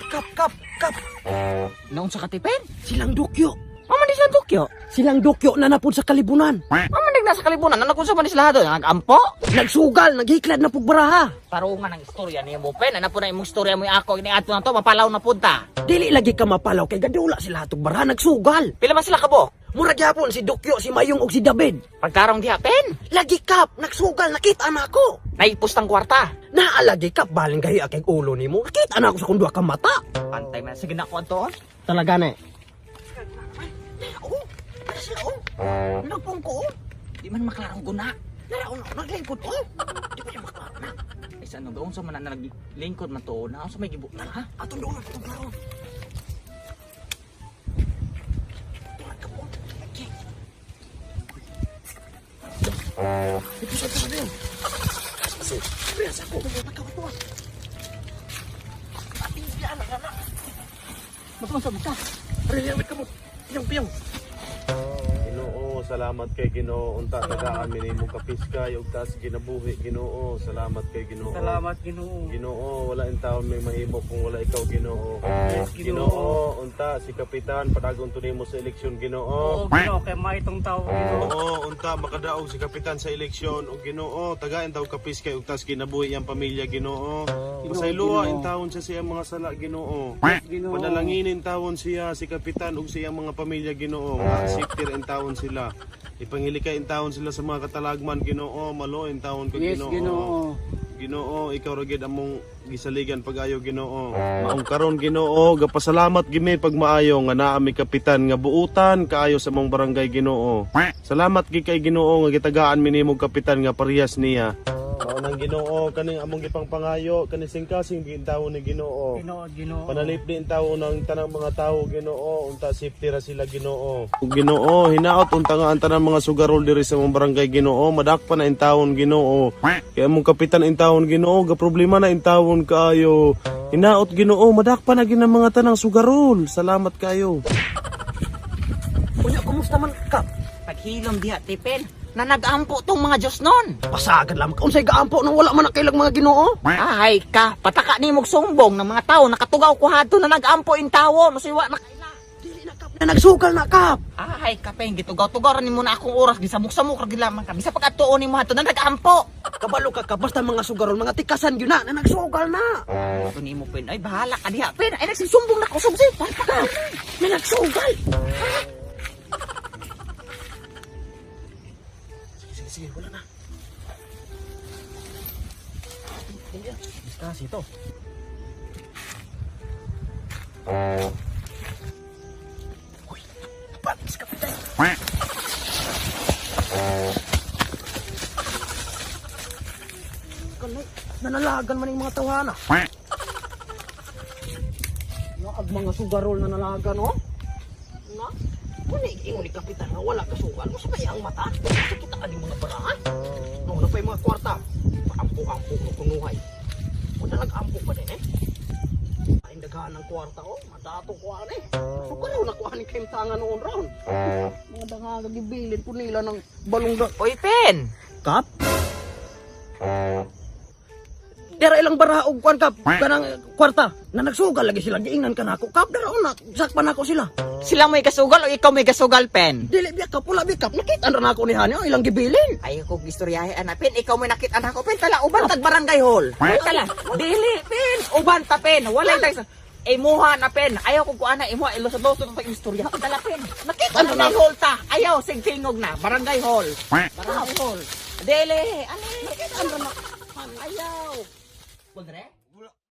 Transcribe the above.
Kap, kap, kap. Naon sa katipen? Silang dukyo. Mama di silang Tokyo. Silang dukyo na napod sa kalibunan. Mama nag nasa kalibunan, anak ko sa man sila doon, nagampo. Nagsugal, naghiklat na pugbaraha. Tarungan ang istorya niya mo, Pen. Ano po na imong istorya mo yung ako, ini ato na to, mapalaw na punta. Dili lagi ka mapalaw kay gadula sila hatog baraha nagsugal. Pila man sila kabo? Murag gyapon si Dukyo, si Mayong ug si David. Pagtarong diha, Pen. Lagi kap, nagsugal, nakita na ako. Naipustang kwarta. Naalagi kap, baling gahi kay ulo nimo. Nakita na ako sa kung duha ka mata. Pantay man, sige na ko antoon. Talaga na eh. Oh, ano sila oh? Nagpungko oh. Di man maklarong guna. Naraon oh, naglingkod oh. Di pa niya maklaro na. Ay sa ano doon sa man na naglingkod man to, na sa may gibu na ha? Atong doon, atong doon. Tulad ka po. Okay. Ito sa ito sa ito. Presa ko. Nagkawatuwa. Ating biya na na. Magpunsa mo ka. Rilawit ka mo. Piyong, piyong. Ginoo, salamat kay Ginoo. Unta tagaan mi nimo kapiskay ug taas ginabuhi Ginoo. Salamat kay Ginoo. Salamat Ginoo. Ginoo, wala in taon may mahimo kung wala ikaw Ginoo. Yes, Ginoo. Ginoo, unta si kapitan padagon to nimo sa eleksyon Ginoo. Oo, Ginoo kay maitong tao Ginoo. Oo, unta makadaog si kapitan sa eleksyon ug Ginoo, tagain taw kapiskay ug taas ginabuhi ang pamilya Ginoo. Pasayloa in taon siya siyang mga sala Ginoo. Ginoo. Panalanginin tawon siya si kapitan ug siyang mga pamilya Ginoo. Nga safety in taon sila. Ipangilikay in taon sila sa mga katalagman Ginoo, malo in taon ka Yes, Ginoo. Ginoo. Ginoo, ikaw ra gid among gisaligan pag-ayo Ginoo. Maong karon Ginoo, gapasalamat gimi pag maayo nga naa mi kapitan nga buutan kaayo sa among barangay Ginoo. Salamat gid kay Ginoo nga gitagaan mi nimo kapitan nga parehas niya. Mao nang Ginoo kaning among gipangpangayo kaning singkasing gintawon ni Ginoo. Ginoo, Ginoo. Panalip din tao ng tanang mga tao Ginoo, unta safety ra sila Ginoo. Ug Ginoo, hinaot unta nga ang tanang mga sugarol diri sa mong barangay Ginoo, madakpan na intawon Ginoo. Kaya mong kapitan intawon Ginoo, ga problema na intawon kaayo. Hinaot Ginoo, madakpan na gin ang mga tanang sugarol. Salamat kayo. Unya, kumusta man kap? Paghilom diha, Tipen. Na nagampo tong mga Diyos nun. Pasagan lamang ka. Unsay gaampo nang wala man ang kailang mga Ginoo? Ay ka, pataka ni mong sumbong ng mga tao nakatugaw ko hadto na nagampo in tawo, masiwa na kaila. Dili na kap. Na nagsugal na kap. Ay ka, Pen, gitugaw-tugaw ra nimo na akong oras gisamok-samok ra gid lamang ka. Bisa pag atuon nimo hadto na nagampo. Kabalo ka kap, basta mga sugarol, mga tikasan yun na, na nagsugal na. Ito nimo, Pen. Ay bahala ka diha, Pen. Ay nagsusumbong na ko sumsi. Palpa ka. Na nagsugal. Sige, sige, sige, wala na. Diskasi ito. Uy, batis kapitan. Kanay, nanalagan man yung mga tawana. Naag mga sugarol na nalagan, oh. Na? Kung ingon ni kapitan nga wala kasugal, mo sa kaya ang mata. Sa kita aning mga barahan. No, na pa yung mga kwarta. Paampo-ampo ko kunuhay. Kung nalag-ampo pa din, eh. Ay, daghaan ng kwarta, oh. Madato ko, eh. Sugarol na kuha ni Kemtangan noon round. Mga dangaga gibilin po nila ng balong da. Oy, Pen. Kap? Dara ilang bara og kuan kap kanang kwarta na nagsugal lagi sila giingnan kanako kap dara una sakpan nako sila. Sila may kasugal o ikaw may kasugal, Pen? Dili biya kap wala biya kap nakita ra nako ni hani oh, ilang gibilin. Ay ko gistoryahe ana, Pen. Ikaw may nakita na ako, Pen. Tala uban tag barangay hall. Ay tala. Dili, Pen. Uban ta, Pen. Walay tag Imuha na, Pen. Ayaw ko kuana imuha ilusot-lusot pa yung istorya. Tala, Pen. Nakita Barangay na nako. hall ta. Ayaw sig tingog na. Barangay hall. Barangay hall. Dili, ani. Nakita ra nako. Ayaw. Kundre?